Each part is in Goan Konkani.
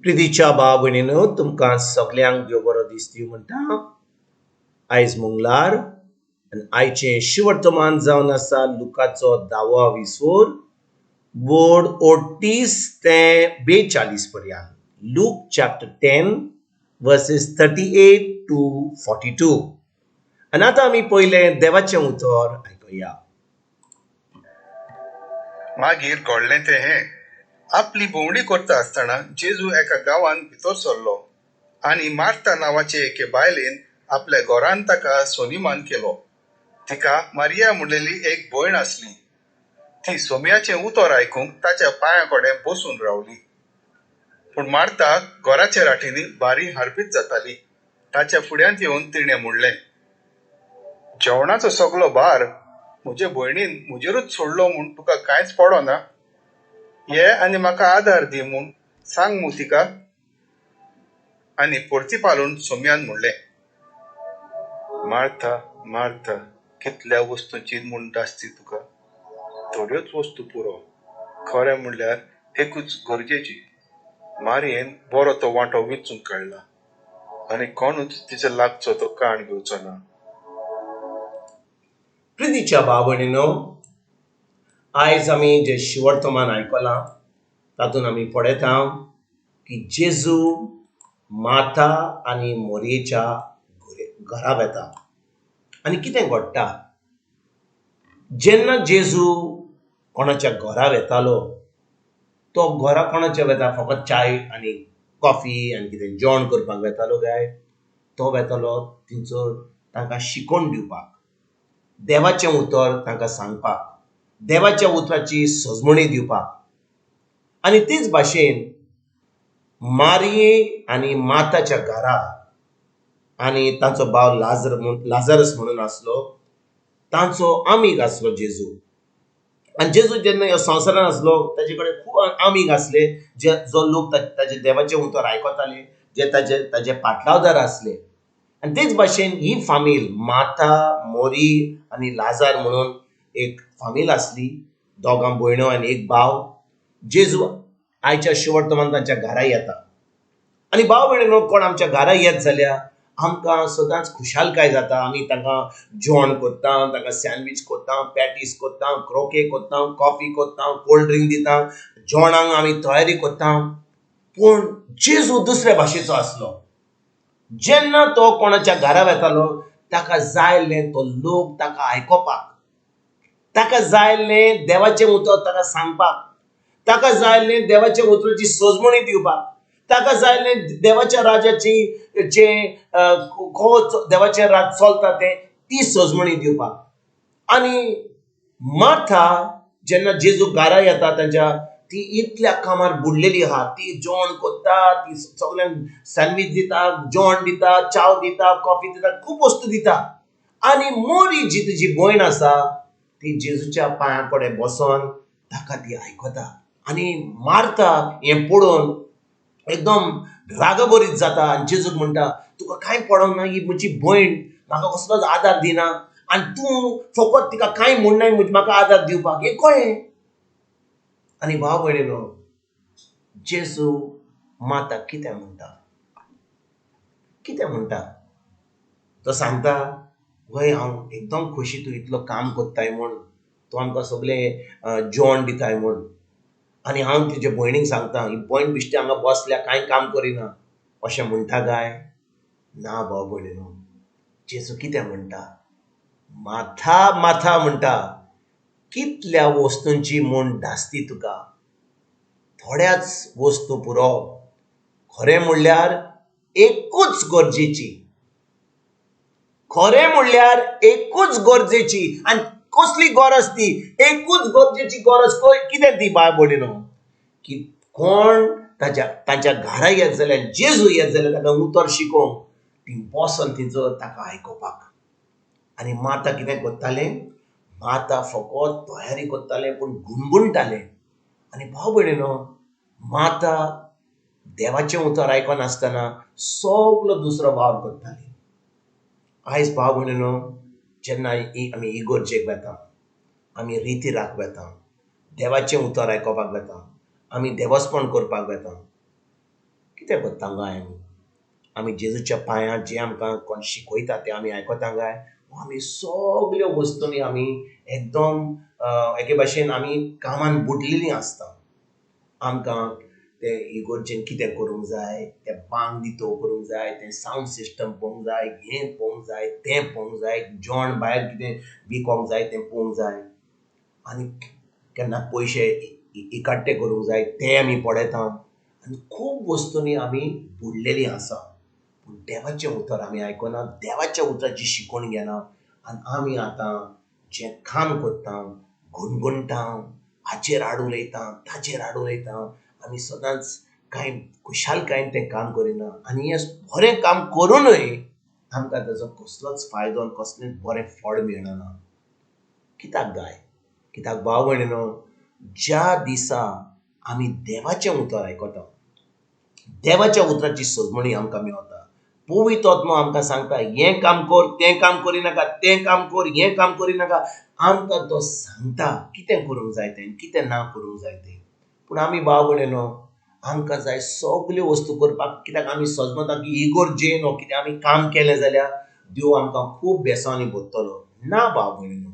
प्रितीच्या भाव भयणीनो, तुमकां सगल्यांक देव बरो दीस दिवं म्हणटा. आयज मंगळार आनी आयचें शिवर्तमान जावन आसा लुकाचो धावो विसोर बोर्ड 38 ते 42 पर्यंत. Luke chapter 10 verses 38 to 42. आनी आतां आमी पयलें देवाचें उतर आयकुया. मागीर घडलें तें हें, आपली भोंवडी करता आसतना जेजू एका गांवांत भितर सरलो आनी मार्था नांवाचे एके बायलेन आपल्या घरांत ताका सोनिमान केलो. तिका मारिया म्हणलेली एक भयण आसली. ती सोम्याचें उतर आयकूंक ताच्या पांयां कडेन बसून रावली. पूण मार्था घराच्या राटींनी भारी हारपीत जाताली. ताच्या फुड्यांत येवन तिणें म्हणलें, जेवणाचो सगलो भार म्हजे भयणीन म्हजेरूच सोडलो म्हूण तुका कांयच पडना? ये आनी म्हाका आदार दी म्हूण सांग मू तिका. आनी परतीपालून सोम्यान म्हणलें, मार्था मार्था, कितल्या वस्तूंची म्हूण दासती तुका, थोड्योच वस्तू पुरो, खरें म्हणल्यार एकूच गरजेची. मारयेन बरो तो वांटो विचूंक काडला आनी कोणूच तिचे लागचो तो काण घेवचो ना. प्रितीच्या भाव भयणीनो, आयज आमी जें शिवर्तमान आयकलां तातूंत आमी पळयता की जेजू माता आनी मोरयेच्या घरा वेता आनी कितें घडटा. जेन्ना जेजू कोणाच्या घरा वेतालो तो घरा कोणाच्या वेता, फकत चाय आनी कॉफी आनी कितें जेवण करपाक वेतालो काय तो वेतालो थंयसर तांकां शिकोवन दिवपाक, देवाचें उतर तांकां सांगपाक, देवाच्या उतराची सजमणी दिवपाक. आनी तेच भाशेन मारये आनी माताच्या घरा आनी तांचो भाव लाजर लाजरस म्हणून आसलो, तांचो आमीग आसलो जेजू. आनी जेजू जेन्ना ह्या संवसारान आसलो ताजे कडेन खूब आमीग आसले, जे जो लोक ताजे देवाचें उतर आयकताले, जे ताजे ताजे पाटलावदार आसले. आनी तेच भाशेन ही फामील माता, मोरी आनी लाजार म्हणून एक फामील आसली, दोगां भयणो आनी एक भाव. जेजू आयच्या शिवर्तमान तांच्या घरा येता आनी भाव भयणीनो, कोण आमच्या घरा येत जाल्यार आमकां सदांच खुशालकाय जाता. आमी तांकां जेवण करता, तांकां सँडवीच करता, पॅटीस करता, क्रोके करता, कॉफी करता, कोल्ड ड्रिंक दिता, जेवणाक आमी तयारी करता. पूण जेजू दुसऱ्या भाशेचो आसलो. जेन्ना तो कोणाच्या घरा वेतालो ताका जाय आसलें तो लोक ताका आयकोपाक, ताका जाय आसलें देवाचें उतर ताका सांगपाक, ताका जाय आसलें देवाच्या उतराची सजमणी दिवपाक, ताका जाय आसलें देवाच्या राजाची जे देवाचें राज चलता तें ती सजमणी दिवपाक. आनी मार्था जेन्ना जेजू घरा येता तांच्या, ती इतल्या कामार बुडलेली आहा, ती जेवण करता, ती सगल्यांक सँडवीच दिता, जेवण दिता, च्याव दिता, कॉफी दिता, खूब वस्तू दिता. आनी मोरी जी तुजी भयण आसा ती जेजूच्या पांयां कडेन बसोन ताका ती आयकता. आनी मार्था हें पळोवन एकदम रागभरीत जाता आनी जेजूक म्हणटा, तुका कांय पडोंक ना, ही म्हजी भयण म्हाका कसलोच आदार दिना आनी तूं फकत तिका कांय म्हणनाय म्हाका आदार दिवपाक, हें कळ्ळें. आनी भाव भयणीनो, जेजू माता कितें म्हणटा, कितें म्हणटा तो सांगता, वय हांव एकदम खोशी तूं इतलो काम करताय म्हूण, तूं आमकां सगळें जेवण दिताय म्हूण. आनी हांव तुजे भयणीक सांगता, ही भयण बिश्टी हांगा बसल्या कांय काम करिना, अशें म्हणटा काय ना? भाव भयणीनो, जेजू कितें म्हणटा, माथा माथा म्हणटा, कितल्या वस्तूंची म्हूण धास्ती तुका, थोड्याच वस्तू पुरो, खरें म्हणल्यार एकूच गरजेची, खरें म्हणल्यार एकूच गरजेची. आनी कसली गरज ती? एकूच गरजेची गरज कितें ती बाय भयणीनो, की कोण ताच्या तांच्या घरा येत जाल्यार, जेजू येत जाल्यार ताका उतर शिकोवंक ती बसोन थंयसर ताका आयकोपाक. आनी माता कितें करतालें, माता फकत तयारी करतालें पूण गुणगुणटालें. आनी भाव भयणीनो, माता देवाचें उतर आयकनासतना सगलो दुसरो वावर करताली. आयज भाव भयणीनो, जेन्ना आमी इगर्जेक वेता, आमी रितीराक वेता, देवाचें उतर आयकोपाक वेता, आमी देवस्पण करपाक वेता, कितें करता गाय आमी? आमी जेजूच्या पांयांत जें आमकां कोण शिकयता तें आमी आयकता गाय? आमी सगल्यो वस्तूंनी आमी एकदम एके भाशेन आमी कामान बुडलेलीं आसता. आमकां ते इगोर्जेन कितें करूंक जाय, तें बांग दितो करूंक जाय, तें सावंड सिस्टम पळोवंक जाय, हें पळोवंक जाय, तें पळोवंक जाय, जेवण भायर कितें विकोंक जाय तें पळोवंक जाय, आनी केन्ना पयशे इकाट्टे करूंक जाय तें आमी पळयता. आनी खूब वस्तूंनी आमी बुडलेलीं आसा. पूण देवाचें उतर आमी आयकना, देवाच्या उतराची शिकवण घेना. आनी आमी आतां जें काम करता, गुणगुणटा, हाचेर आड उलयता, ताचेर आड उलयता, आमी सदांच कांय खुशालकायेन तें काम करिना. आनी हें बरें काम करुनूय आमकां ताजो कसलोच फायदो आनी कसलेंच बरें फळ मेळना. कित्याक गाय? कित्याक भाव भयणीनो, ज्या दिसा आमी देवाचें उतर आयकता, देवाच्या उतराची सजमणी आमकां मेवता, पवित्र आत्मो आमकां सांगता हें काम कर, तें काम करिनाका, तें काम कर, हें काम करिनाका. आमकां तो सांगता कितें करूंक जाय तें, कितें ना करूंक जाय तें. पूण आमी भाव भयणीनो, आमकां जाय सगल्यो वस्तू करपाक. कित्याक आमी सजमता की इगोर्जेन वा कितें आमी काम केलें जाल्यार देव आमकां खूब बेसांवांनी भरतलो. ना भाव भयणीनो,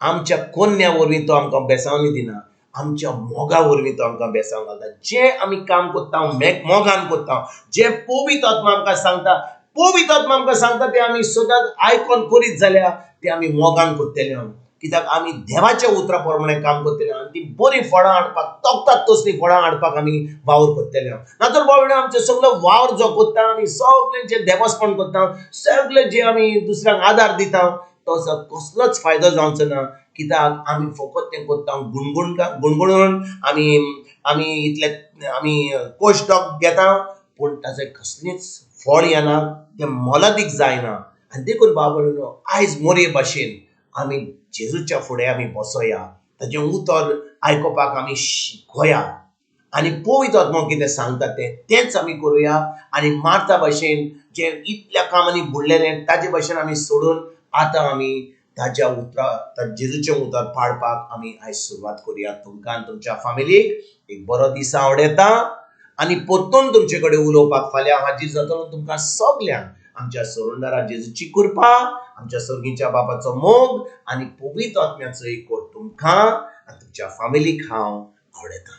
आमच्या कोन्या वरवीं तो आमकां बेसांवांनी दिना, आमच्या मोगा वरवीं तो आमकां बेसांव घालता. जें आमी काम करता मोगान करता, जें पवित्र आत्मा आमकां सांगता, पवित्र आत्मा आमकां सांगता तें आमी सदांच आयकोन करीत जाल्यार तें आमी मोगान करतले. कित्याक आमी देवाच्या उतरा प्रमाणे काम करतले आनी ती बरीं फळां हाडपाक तोखतात तसलीं फळां हाडपाक आमी वावर करतले. ना तर बाबा आमचो सगलो वावर जो करता आमी, सगळें जें देवस्पण करता, सगळें जें आमी दुसऱ्यांक आदार दिता, तो कसलोच फायदो जावचो ना. कित्याक आमी फकत तें करता गुणगुण गुणगुणून आमी आमी इतले आमी कोश्ट घेता, पूण ताचें कसलीच फळ येना, तें मोलादीक जायना. आनी देखून बाबा आयज मोरये भाशेन आमी जेजूच्या फुडें आमी बसोया, ताजें उतर आयकुपाक आमी शिकोया आनी पवित्र आत्मो कितें सांगता तें तेंच आमी करुया. आनी मार्ता भाशेन जें इतल्या कामांनी बुडलेलें ताजे भाशेन आमी सोडून आतां आमी ताज्या उतरा जेजूचें उतर पाळपाक आमी आयज सुरवात करुया. तुमकां आनी तुमच्या फामिलीक एक बरो दीस आवडटा आनी परतून तुमचे कडेन उलोवपाक फाल्यां हाजीर जातलो. तुमकां सगल्यांक आमच्या सोडणदारा जेजूची कृपा, आमच्या सर्गीच्या बापाचो मोग आनी पवित्र आत्म्याचो एकवट तुमकां आनी तुमच्या फामिलीक हांव आवडटा.